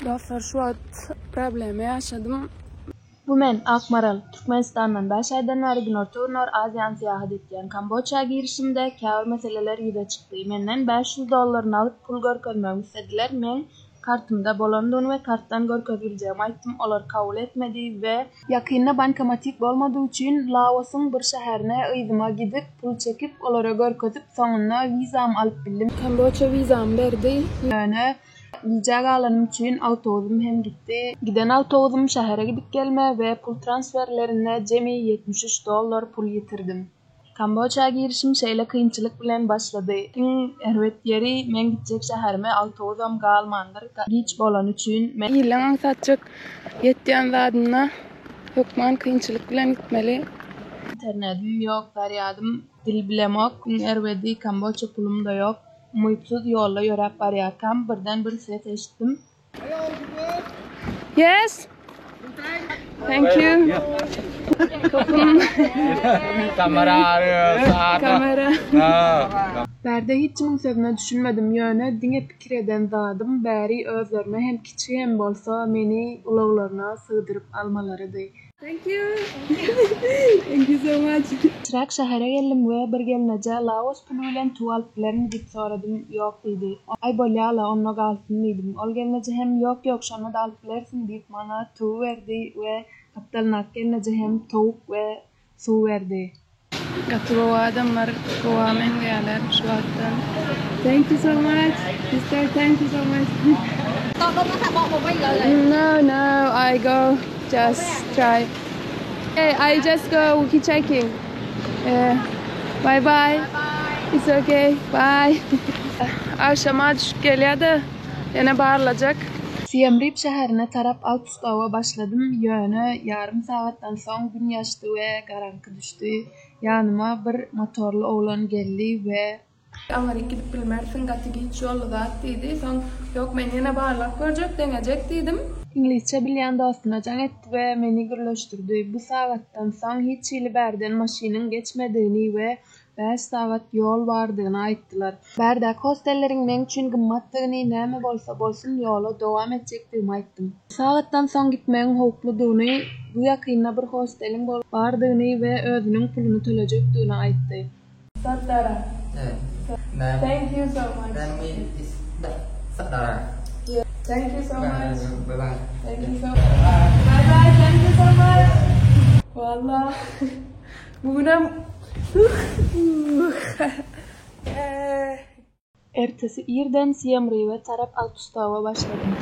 Dostlar şu wagt problema ýaşadym. Bu men, Akmaral. Türkmenistandan bäş aýdan bäri Günorta-Gündogar Aziýany syýahat etýän. Kamboçiýa girişimde käbir meseleler ýüze çykdy. Menden 500 dollar nagt pul görkezmegimi islediler. Men kartymda bolandygyny we kartdan görkezip biljegimi aýtdym, olar kabul etmedi we. Ýakynda bankomatik bolmadygy üçin Laosyň bir şäherine yzyma gidip, pul çekip, olara görkezip, soňunda wizamy alyp bildim. Kamboçiýa wizamy berdi. Ýöne gijä galanym üçin awtobusym hem gitdi. Giden awtobusym şähere gidip gelme we pul transferlerinde jemi 73 dollar pul ýitirdim. Kamboçiýa girişim şeýle kynçylyk bilen başlady. Iň erbet ýeri meň gitjek şäherime awtobusam galmandyr. Giç bolany üçin men. Illeň aňsatjyk ýetýän zadyna hökman kynçylyk bilen gitmeli. Internedim ýok, zarýadym, dil bilemok, iň erbedi Kamboçiýa pulum-da ýok. Umytsyz ýolda ýöräp barýarkam birden bir ses eşitdim. Yes. Thank you. Kamera. Kamera. Bärde hiç kimiň sözüne düşünmedim, ýöne diňe pikir eden zadym bäri özlerine hem kiçi hem bolsa meni ulaglaryna sygdyryp almalarydy. Thank you. Thank you so much. Kiçiräk şähere geldim we bir gelnejä Laos puly bilen tüwi alyp bilermi diýip soradym, ýok diýdi. Aý bolýala, onda galsyn diýdim. Ol gelneje hem ýok ýok şonda-da alyp bilersiň diýip maňa tüwi berdi we gapdalyndaky gelneje hem towuk we suw berdi. Gaty gowy adamlar gowa meňzeýärler şu wagtdan. Thank you so much sister thank you so much. No no I go just try. Hey I just go hitchhiking. Eh, bye bye. It's okay. Bye. Agşama düşüp gelýär-de ýene barlajak. Siem Rip şäherine tarap awtostopa başladym, ýöne ýarym sagatdan soň gün ýaşdy we garaňky düşdi. Ýanyma bir motorly oglan geldi we. Aňryk gidip bilmersiň, gaty giç ýolly zat diýdi. Soň, ýok, men ýene barlap görjek, deňejek diýdim. Iňlisçe bilýän dostuna jaň etdi we meni gürleşdirdi. Bu sagatdan soň hiç hili bärden maşynyň geçmedigini we 5 sagat ýol bardygyny aýtdylar. Bärdäki hostelleriň meň üçin gymmatdygyny, näme bolsa bolsun ýola dowam etjekdigimi aýtdym. Bu sagatdan soň gitmegiň howpludygyny, bu ýakynda bir hosteliň bardygyny we özüniň puluny tölejekdigini aýtdy. Satdara. Thank you so much. Thank you so much. Bye bye. Thank you so Bye bye. Thank you so much. Walla. Bu günem Ertesi irden Siem Ribe tarap awtostopa başladym.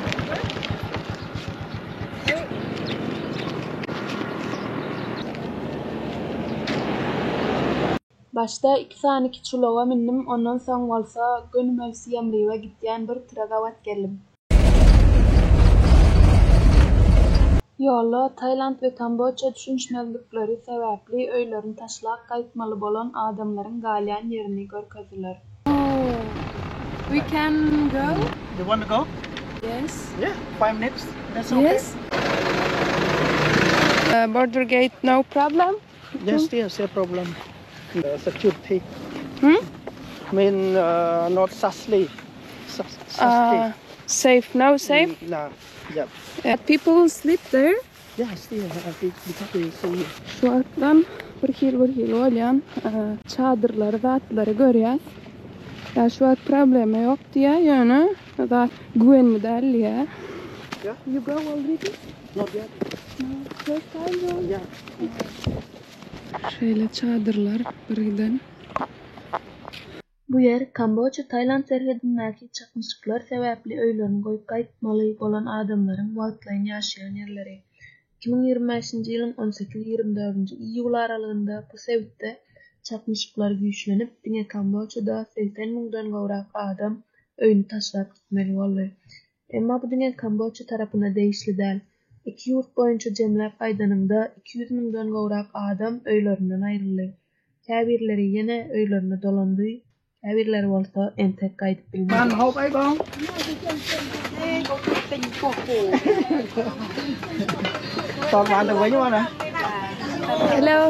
Başda iki sany kiçi ulaga mündim, ondan soň bolsa gönümel Siem Ribe gidýän bir tyra gabat geldim. Ýolda Tailand we Kamboçiýa düşünişmezlikleri sebäpli öýlerini taşlap gaýtmaly bolan adamlaryň galýan ýerini görkezdiler. We can go? You want to go? Yes. Yeah, 5 minutes. That's okay. Yes. Border gate, no problem. Yes, yes, no problem. Security. Hmm? I mean, not safely. Safely. Safe, no safe. No. Yeah. People sleep there. Yeah, still because we see. Şu wagtdan bir hili bir hili bolýan çadyrlary zatlary görýäs. Ýa şu wagt problema ýok diýýär, ýöne zat güvenli däl diýýär. Yeah. You go already? Not yet. No. First time go? Yeah. Şeýle çadyrlar bir giden. Bu ýer Kamboçiýa-Tailand serhedindäki çaknyşyklar sebäpli öýlerini goýup gaýtmaly bolan adamlaryň wagtlaýyn ýaşaýan ýerleri. 2025-nji ýylyň 18-24-nji iýul aralygynda bu sebitde çaknyşyklar güýçlenip, diňe Kamboçiýada 80 müňden gowrak adam öýüni taşlap gitmeli boldy. Emma bu diňe Kamboçiýa tarapyna degişli däl. Iki ýurt boýunça jemläp aýdanyňda 200 müňden gowrak adam öýlerinden aýryldy. Käbirleri ýene öýlerine dolandy, käbirleri bolsa entek gaýdyp bilmedi. បានហូបអីបងតបានទៅវិញបងណា Hello.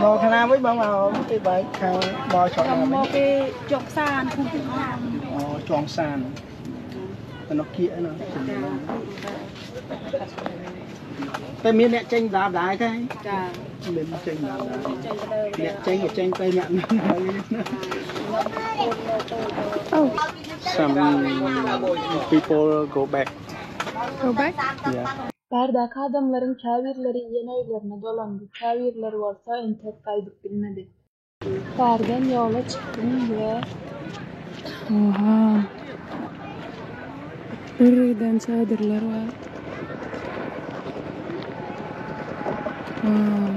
មកខាងណាវិញបងមកពីបែកខាងមកច្រកណាវិញ មកពីជុកសានភូមិទឹកអម អូជាងសាន គៀកណាតែមានអ្នកចេញដាបដែរទេ ចា មានចេញដាបដែរអ្នកចេញក៏ចេញទៅអ្នកនៅ Oh, Some people go back. go back? Yeah. Bärdäki adamlaryň käbirleri ýene öýlerine dolandy, käbirleri bolsa entek gaýdyp bilmedi. Bärden ýola çykdym we Oha. Birgiden çadyrlar bar. Wow.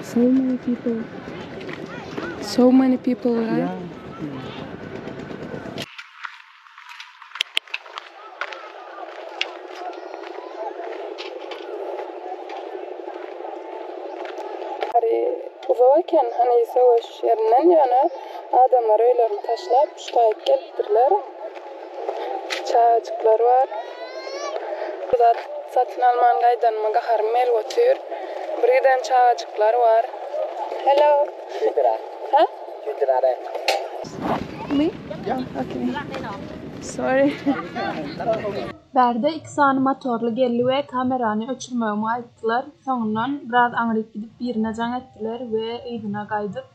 So many people. So many people, right? Yeah. Uzak eken, hany söweş ýerinden ýöne adamlar öýlerini taşlap şu taýyp gelipdirler. Çagajyklar bar. Bir zat satyn alman gaýdanyma gaharym gelip otyr. Birgiden çagajyklar bar. Hello. Ha? Me? Yeah. Okay. Sorry. Bärde iki sany motorly geldi we kamerany öçürmegimi aýtdylar. Soňundan biraz aňryk gidip birine jaň etdiler we yzyna gaýdyp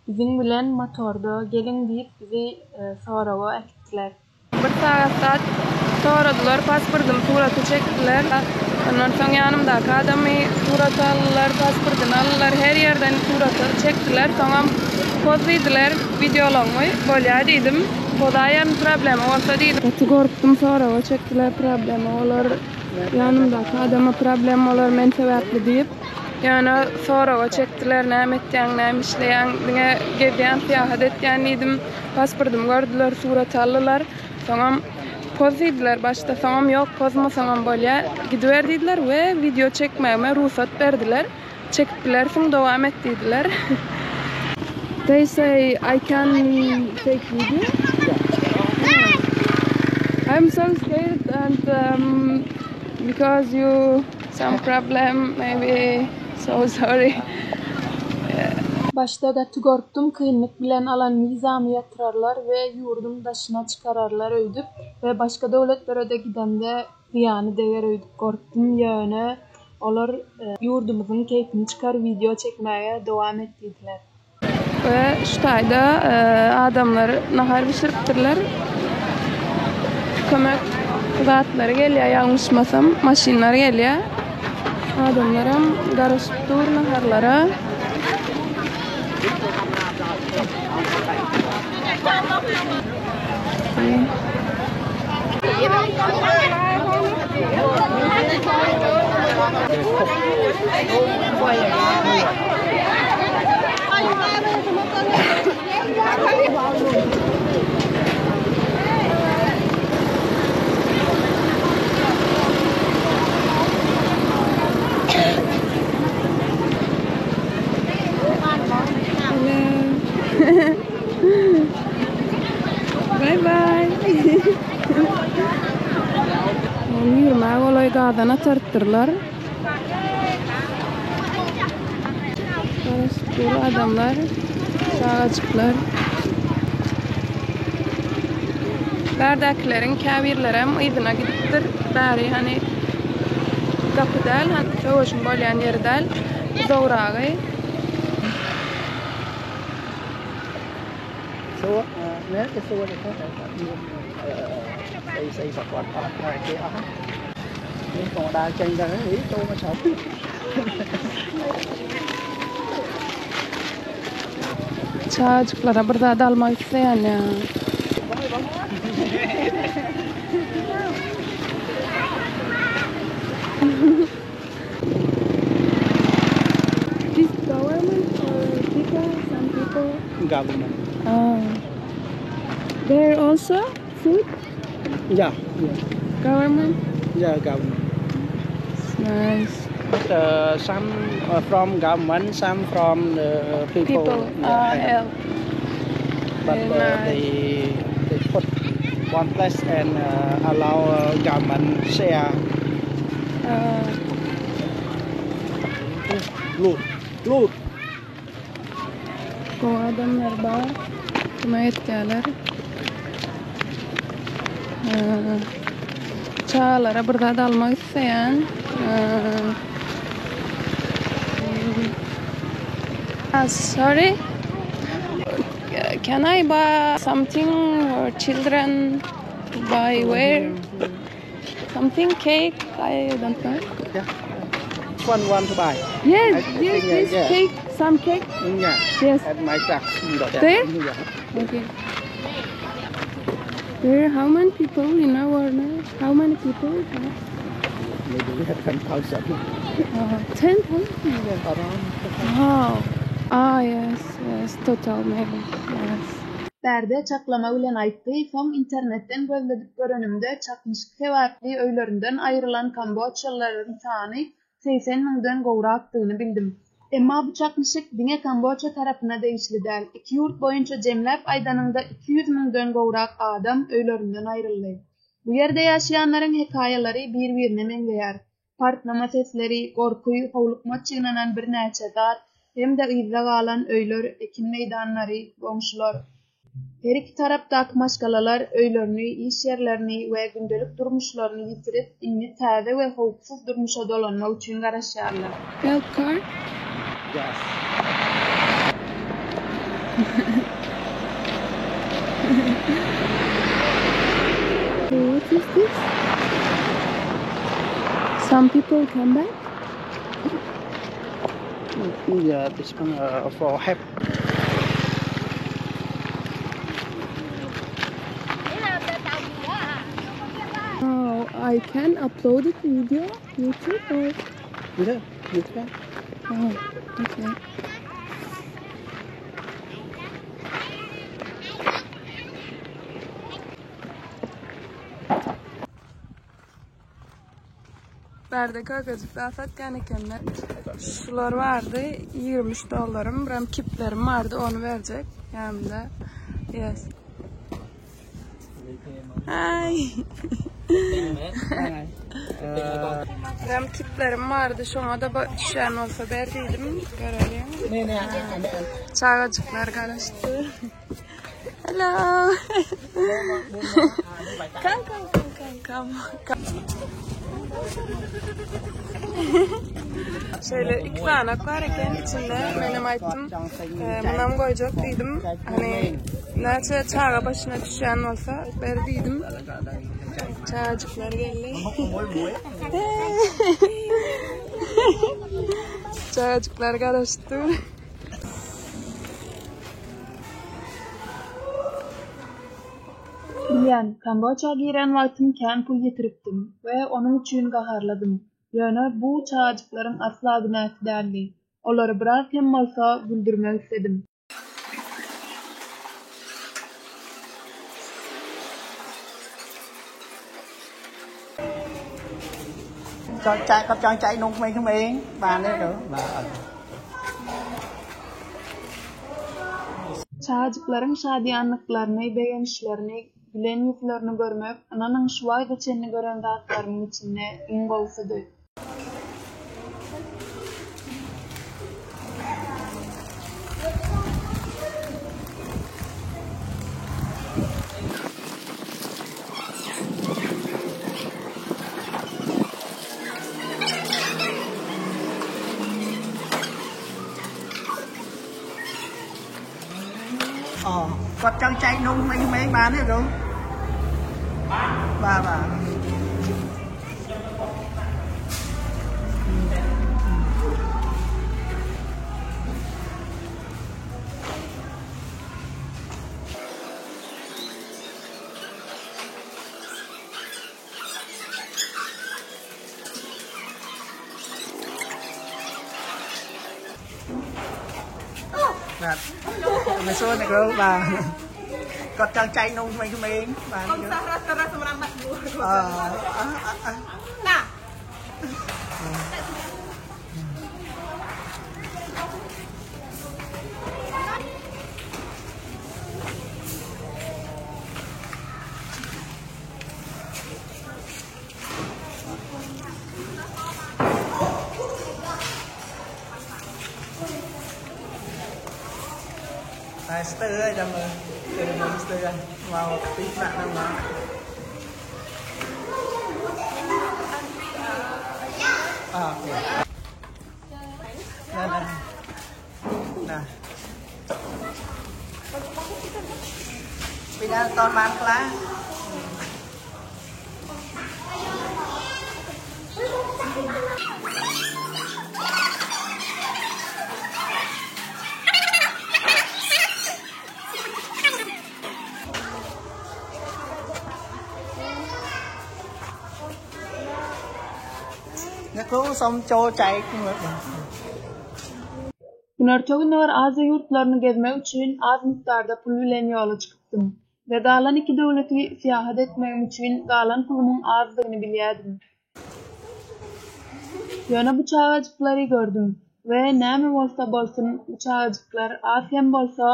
biziň bilen motorda geliň diýip bizi soraga äkitdiler. Bir sagat soradylar, pasportymy surata çekdiler. Ondan soň ýanymdaky adamy surata aldylar, pasportyny aldylar, her ýerden surata çekdiler. Soňam poz diýdiler, wideolaňmy? Bolýar diýdim. Pozaýan problema bolsa diýdim. Gaty gorkdum, soraga çekdiler, problema bolar. Ýanymdaky adama problem bolar men sebäpli diýip. Ýöne soraga çekdiler, näme etýäň, näme işleýäň, diňe gezýän, syýahat etýän diýdim. Pasportymy gördüler, surat aldylar. Soňam poz diýdiler başda, soňam ýok, pozmasaňam bolýar. Gidiber diýdiler we wideo çekmegime rugsat berdiler. Çekip bilersiň, dowam et diýdiler. They say I can take video. I'm so scared and because you some problem maybe so sorry. Başda gaty gorkdum, kynlyk bilen alan wizamy ýatyrarlar we ýurduň daşyna çykararlar öýdüp we başga döwletlere-de gidemde zyýany deger öýdüp gorkdum. Ýöne olar ýurdumyzyň keýpini çykar wideo çekmäge dowam et diýdiler. We şu taýda adamlar nahar bişiripdirler. Kömek zatlary gelýär, ýalňyşmasam, maşynlar gelýär. Adamlaram garaşyp dur naharlara. Hello. Bye bye. Ýürmäge golaý gazan atarypdyrlar. Garaşyp dur adamlar, çagajyklar. Bärdäkileriň käbirlerem yzyna gidipdir. Bäri hany gapy däl, hany söweşiň bolýan ýeri däl, uzagragy. So, ណែគេសួរទៅគាត់មានស្អីស្អីប្រកបអស់ហើយគេអស់នេះកងដើរចេញទៅហីចូលមកឆោប Çagajyklara bir zat almak isleýän ýa. This government or people, some people? Government. Oh. There also food? Yeah. Government? Yeah, government. It's nice. But some from government, some from the people. People, Yeah, help. But Very nice. they put one place and allow government share. Loot, loot. Gowy adamlar bar. Kömek etýärler. Çagalara bir zat almak isleýän. Sorry. Can I buy something for children to buy where? Something cake? I don't know. Yeah. One want to buy. Yes, I yes, think, this yeah. cake, some cake. Yeah. Yes. At my truck. There? Yeah. Okay. There, how many people you know or not? How many people? Maybe we have 10,000. 10,000? Yeah, around. Wow. Ah, yes, yes, total maybe. Yes. Bärde çaklama bilen aýtdy, soň internetden gözledip görenimde çaknyşyk sebäpli öýlerinden aýrylan kambodžalylaryň sany 80 müňden gowrakdygyny bildim. Emma bu çaknyşyk diňe Kambodža tarapyna degişli däl, iki ýurt boýunça jemläp aýdanyňda 200 müňden gowrak adam öýlerinden aýryldy. Bu ýerde ýaşaýanlaryň hekaýalary bir-birine meňzeýär. Partlama sesleri, gorky, howlukmaç ýygnanan birnäçe zat hem-de yzda galan öýler, ekin meýdanlary, goňşular. Her iki tarapdaky maşgalalar öýlerini, iş ýerlerini we gündelik durmuşlaryny ýitirip, indi täze we howpsuz durmuşa dolanmak üçin garaşýarlar. Help car? Yes. What is this? Some people come back? Yeah, this one for help. Oh, I can upload it video, YouTube or? Yeah, you can. Oh, okay. Bärde kökejik zat satýan ekenler. Şular bardy, 23 dollarym, biram kiplerim bardy, ony berjek ýanymda. Yes. Hi. Biram kiplerim bardy, şoňa da düşýän bolsa ber diýdim. Görelim. Çagajyklar garaşdy. Hello. Come, come, come, come, come. Come. Şeýle iki sanak bar eken içinde. Menem aýtdym. Munam goýjak diýdim. Hani näçe çaga başyna düşýän bolsa ber diýdim. Çagajyklar geldi. Çagajyklar garaşdy. Bilýän, Kambodža giren wagtym kän pul ýitiripdim we onuň üçin gaharlydym. Ýöne bu çagajyklaryň asla günäsi däldi. Olary biraz hem bolsa güldürmek isledim. ចង់ចែកគាត់ចង់ចែកនំក្មេងៗបានទេទៅបាទអត់ Çagajyklaryň şadyýanlyklaryny, begenişlerini, gülen ýüzlerini görmek, ynanyň şu wagta çenli gören zatlarymyň içinde iň gowusydy. អូគាត់ចង់ចែកនំក្មេងៗបានទេគ្រូបាទបាទបាទមិនសួរអ្នកគ្រូបាទគាត់ចង់ចែកនំក្មេងៗបាទ កុំសោះរត់ទៅរត់សម្រាប់បាត់មួយ អឺ ណា តែស្ទើហើយចាំមើលទៅមើលស្ទើហើយមកពីថ្នាក់ហ្នឹងមក Okay. ណាណាណាពីណាតនបានខ្លះអ្នកគ្រូសូមចូលចែកមើល Günorta-Gündogar Aziýa ýurtlaryny gezmek üçin az mukdarda pul bilen ýola çykypdym we galan iki döwleti syýahat etmegim üçin galan pulumyň azdygyny bilýärdim. Ýöne bu çagajyklary gördüm we näme bolsa bolsun bu çagajyklar az hem bolsa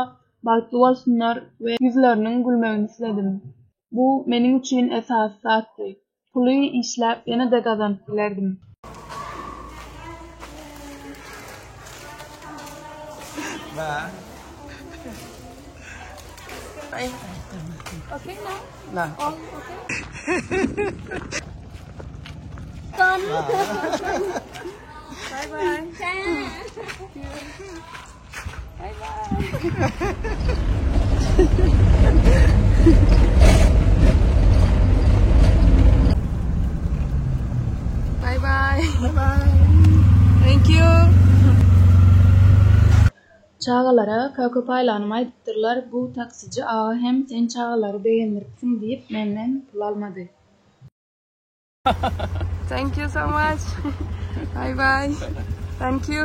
bagtly bolsunlar we ýüzleriniň gülmegini isledim. Bu meniň üçin esasy zatdy. Puly işläp ýene-de gazanyp bilerdim. បាទ Okay now? ណា All okay? កុន Bye bye. ចា Bye bye. Bye bye. Bye bye. Thank you. Çagalara köke paýlanymy aýdypdyrlar bu taksiji aga hem sen çagalary begendiripsiň diýip menden pul almady. Thank you so much. Bye bye. Thank you.